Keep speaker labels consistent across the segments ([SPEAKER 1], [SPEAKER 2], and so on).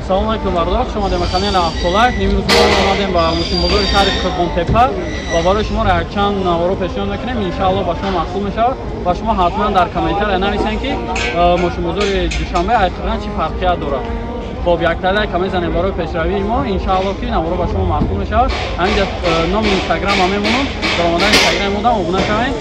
[SPEAKER 1] Салом алейкум бародарон, хуш омадем ба канали Автолайф. Имрӯз мо омадем ба мошинбозори шаҳри Қурғонтепа ва барои шумо якчанд наворо пешниҳод мекунем. Иншааллоҳ ба шумо маъқул мешавад ва шумо ҳатман дар комментария нависед, ки мошинбозори Душанбе ҳақиқатан чӣ фарқият дорад. Хоб, якта лайка мезанем барои пешравии мо. Иншааллоҳ ки наворо ба шумо маъқул мешавад. Ҳаминҷа номи инстаграма мемонам, дар омадан инстаграм модам обуна шавед.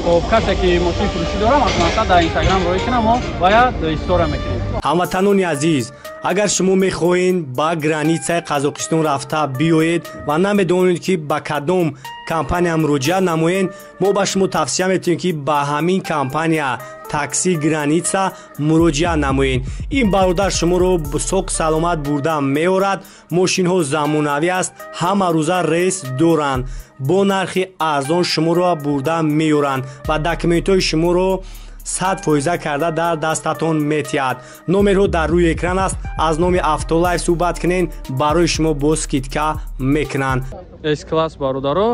[SPEAKER 1] Хоб, касе ки мошин фурӯшӣ дорам, ҳатман дар инстаграм роҳӣ кунам, мо бояд история мекунем.
[SPEAKER 2] Ҳамватанони азиз, агар шумо мехоҳед ба границаи Қазоқистон рафта биёед ва намедонед, ки ба кадом компания муроҷиат намоед, мо ба шумо тавсия метиҳем, ки ба ҳамин компания Такси Граница муроҷиат намоед. Ин бародар шуморо соқ саломат бурда меорад. Мошинҳо замонавӣ аст, ҳама рӯза рейс доранд, бо нархи арзон шуморо бурда меоранд ва документҳои шуморо 100% карда дар дастатон метиҳад. Номерҳо дар рӯи экран аст. Аз номи Автолайф суҳбат кунед, барои шумо бо скидка мекунанд.
[SPEAKER 1] С-класс бародаро,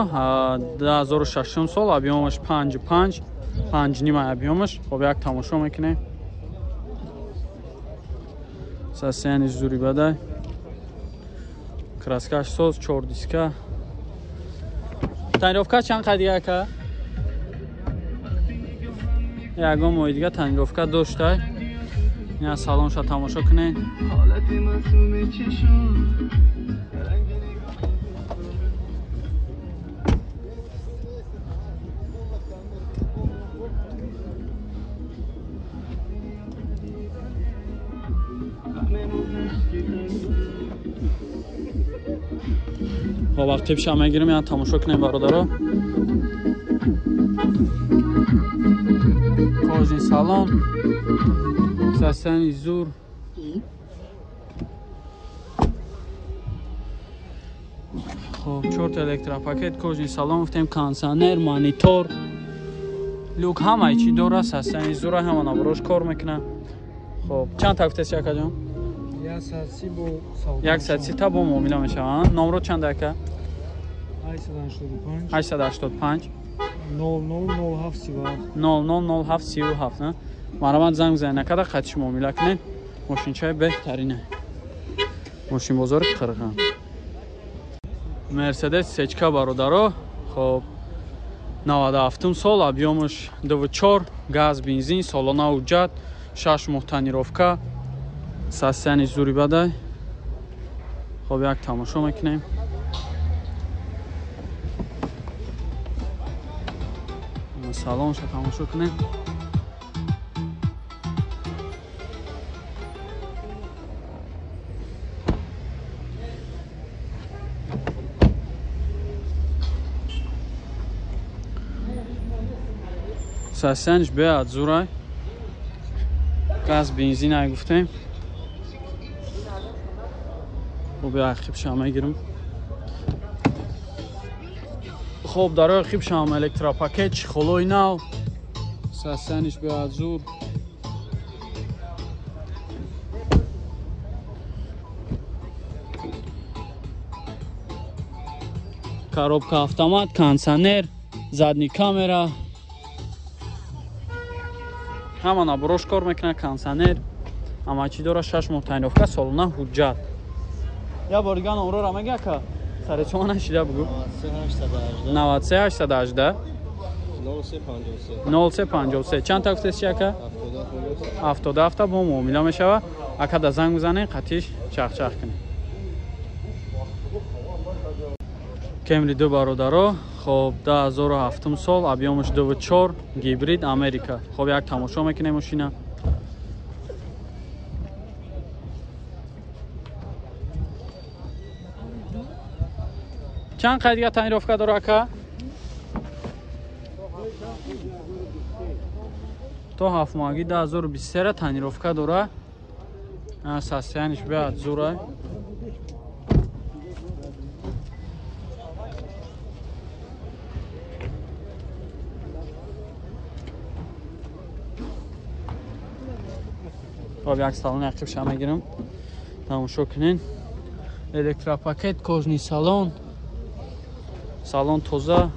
[SPEAKER 1] 2006 сол, объёмаш 5,5, 5,5 объёмаш. Хоб, як тамошо мекунем. Состояние зури бадай. Краскаш соз, 4 диска. Тонировка чанд қад дига ака? Ягон моҳи дига тонировка доштай. Ина салонша тамошо кунед. Хоб, вақти мегирим, я тамошо кунем бародаро. Кожный салон, состояние зур. Хоб, чорта электропакет, кожный салон гуфтем, кондиционер, монитор, люк, ҳамаи чӣ дора, состояние зура, ҳама наборош кор мекунад. Хоб, чанд та гуфтеси акаҷон? 130 та бо муомила мешаванд. Номро чанд ака? 885 000737 000737. Марҳамат, занг бизанед, накарда қатиш муомила кунед. Мошинчаи беҳтарине. Мошинбозори Қирғин. Мерседес сечка бародаро. Хоб, 97 сол, объёмаш 2,4, газ, бензин, солона ҳуҷҷат, 6 моҳ тонировка, состояние зури бадай. Хоб, як тамошо мекунем. Салонша тамошо кунем. Состояниш беад зурай. Газ, бензин ай гуфтем. Хоб, як хибша мегирам. Хоб, дар рои хибшам электропакет, чехолои нав, состояниш беад зур. Коробка автомат, кондиционер, задний камера. Ҳама наборош кор мекунад, кондиционер, ҳама чӣ дора, 6 моҳ тонировка, солона ҳуҷҷат. Я бор дига номрора мега ака? Сари чума нашида бугу. 93 818 0353. Чанд та гуфтеси чи ака? 77 бо муомила мешава. Ака да занг бизанед, қатиш чахчах кунед. Кемри 2 бародаро. Хоб, 2007 сол, объёмаш 2,4, гибрид, Америка. Хоб, як тамошо мекунем мошина. Чанд қай дига тонировка дора ака? То 7 моҳаги 2023 тонировка дора. Состояниш беад зура. Хоб, як салони ақибша мегирам. Тамошо кунед. Электропакет, кожный салон. Салон тоза.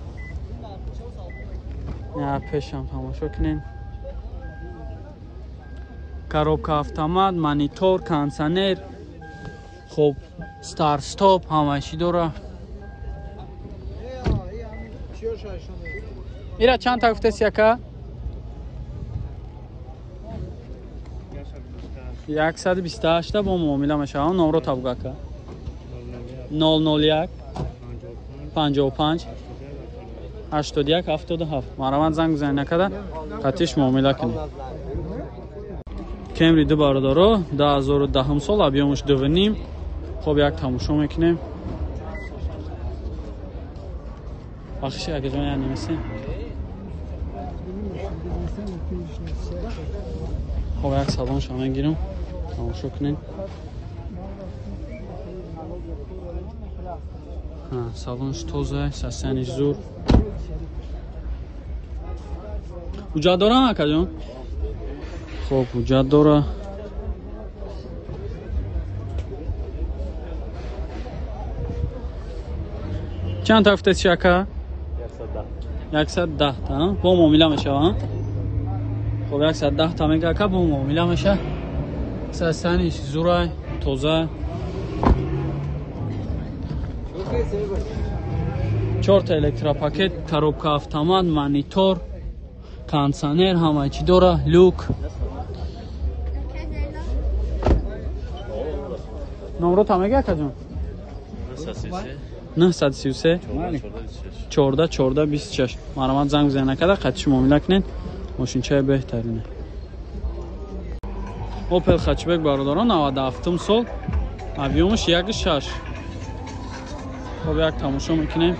[SPEAKER 1] Пешам тамошо кунед. Коробка автомат, монитор, кондиционер, Хоб старт стоп ҳамаи чӣ дора. Ира чанд та гуфтеси ака? 128 бо муомила мешавад. Номро табуг ака. 001 55 81 77. Марамат занг бизанед накарда қатиш муомила кунед. Кемри ду бародаро 2010 сол объёмаш 2.5. Хоб як тамошо мекунем. Бахши акаҷон я намесем. Хоб як салонша мегирам. Тамошо кунед. Салонш тоза, сасяниш зур. Ҳуҷҷат дорам акаҷон? Хоб ҳуҷҷат дора. Чанд та гуфтеси ака? 110 та. Бо муомила мешава? Хоб 110 та мега ака, бо муомила меша. Сасяниш зурай, тоза. 4 та электропакет, коробка автомат, монитор, кондиционер, ҳамаи чӣ дора, люк. Номро та мега акаҷон? 933 14 14 26. Марамат занг бизанед накарда қатиши муомила кунед. Мошинчаи беҳтарине. Opel Hatchback бародарон 97 сол, объёмаш 1.6. Хоб як тамошо мекунем.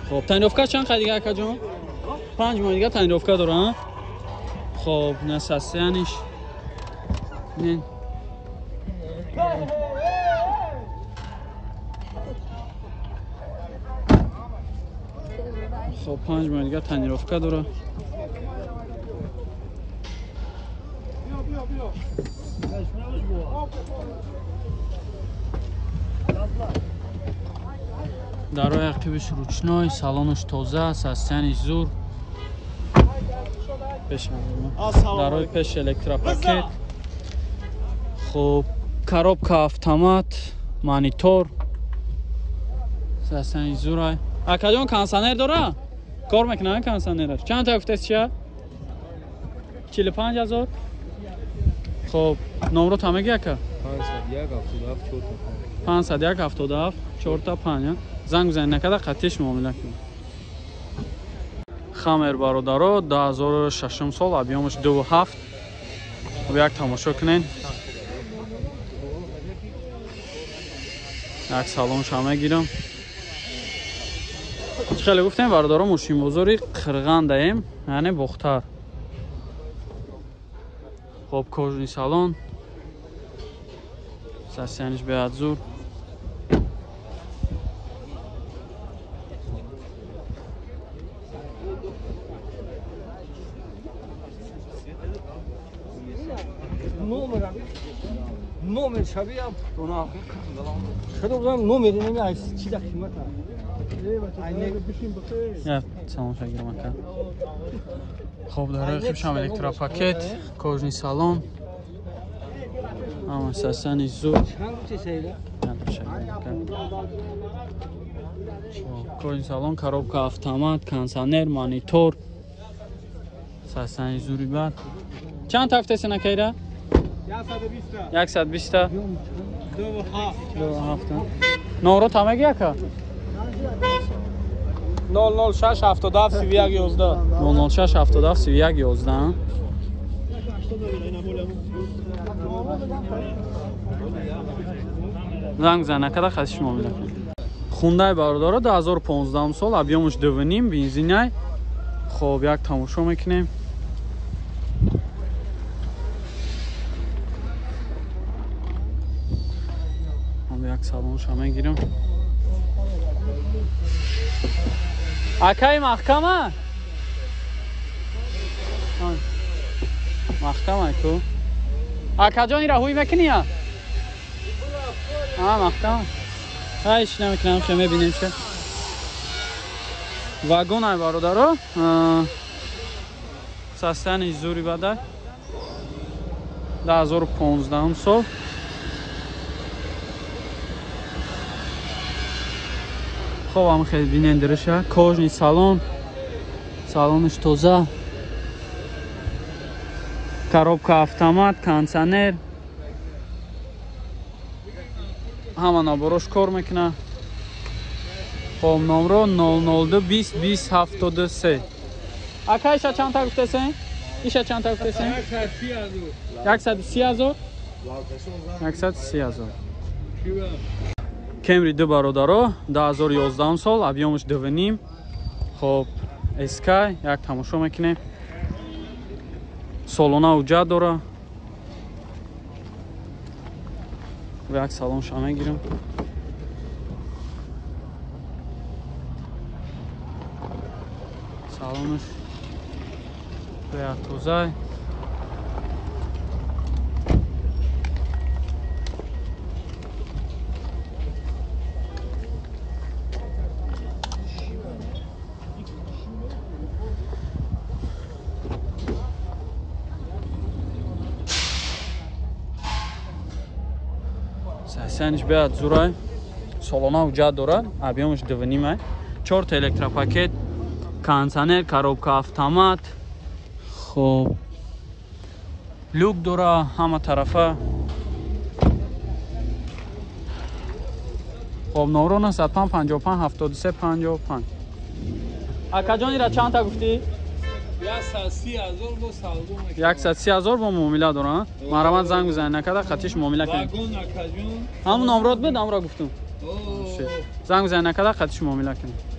[SPEAKER 1] Хоб тонировка чанд қад дига акаҷон? 5 моҳ дига тонировка дора. Хоб насасяниш. Не. Хоб 5 моҳ дига тонировка дора. Дарои ақибиш ручной, салонаш тоза, састяниш зур. Дарои пеш электропакет. Хоб коробка автомат, монитор. Састяниш зурай. Акаҷон кондиционер дора? Кор мекунад кондиционераш. Чанд та гуфтеси чия? 45 000. Хоб номро та меги ака? 501 77 4 5. Занг бизанед накарда қатиш муомила кунед. Хамер бародаро 2006 сол, объёмаш 2.7. Хоб як тамошо кунед. Як салонша мегирам. Чӣ хеле гуфтем бародаро, мошинбозори Қирғандаем, яъне Бохтар. Хоб кожный салон. Сасяниш беҳад зур.
[SPEAKER 3] Номер шабия шадо номер неми ай чи да қимата.
[SPEAKER 1] Я салон шагирам ака. Хоб дарои хибшам электропакет, кожный салон. Ама сасани зур. Кожный салон, коробка автомат, кондиционер, монитор. Сасани зури бад. Чанд та гуфтеси накайра? 120. 2.7. Номро та меги ака?
[SPEAKER 3] 006 77 31 11.
[SPEAKER 1] 006 77 31 11. Занг бизанед накарда қатиш муомила кунед. Хундай бародаро 2015 сол, объёмаш 2.5, бензинай. Хоб як тамошо мекунем. Як салонша мегирам. Акай маҳкама? Маҳкама ку? Акаҷон ира ҳуй мекунӣ я? Маҳкама. Ҳай иш намекунам, ше мебинем ше. Вагон ай бародаро. Состояние зури бада. 2015 сол. Хоб ам хеле бинен дирша. Кожный салон. Салонш тоза. Коробка автомат, кондиционер. Ҳама наборош кор мекунад. Хоб номро 002 20 20 73. Ака иша чанд та гуфтесен? Иша чанд та гуфтесен? 130 000. 130 000. Кемри ду бародаро 2011 сол, объемш 2.5. Хоб СК як тамошо мекунем. Солона уҷа дора. Як салонша мегирем. Салонаш беҳад тоза. Сенш беҳад зурай. Солона уҷа дорад, объемш 2.5. 4 та электропакет, кондиционер, коробка автомат. Хоб люк дора ҳама тарафа. Хоб номро 95 55 73 55. Акаҷон ира чанд та гуфтӣ? 130 000 бо муомила дора. Марамат занг бизанед, накарда хатиш муомила кунед. Ҳамун номрот буд, ҳамро гуфтум. Занг бизанед, накарда хатиш муомила кунед.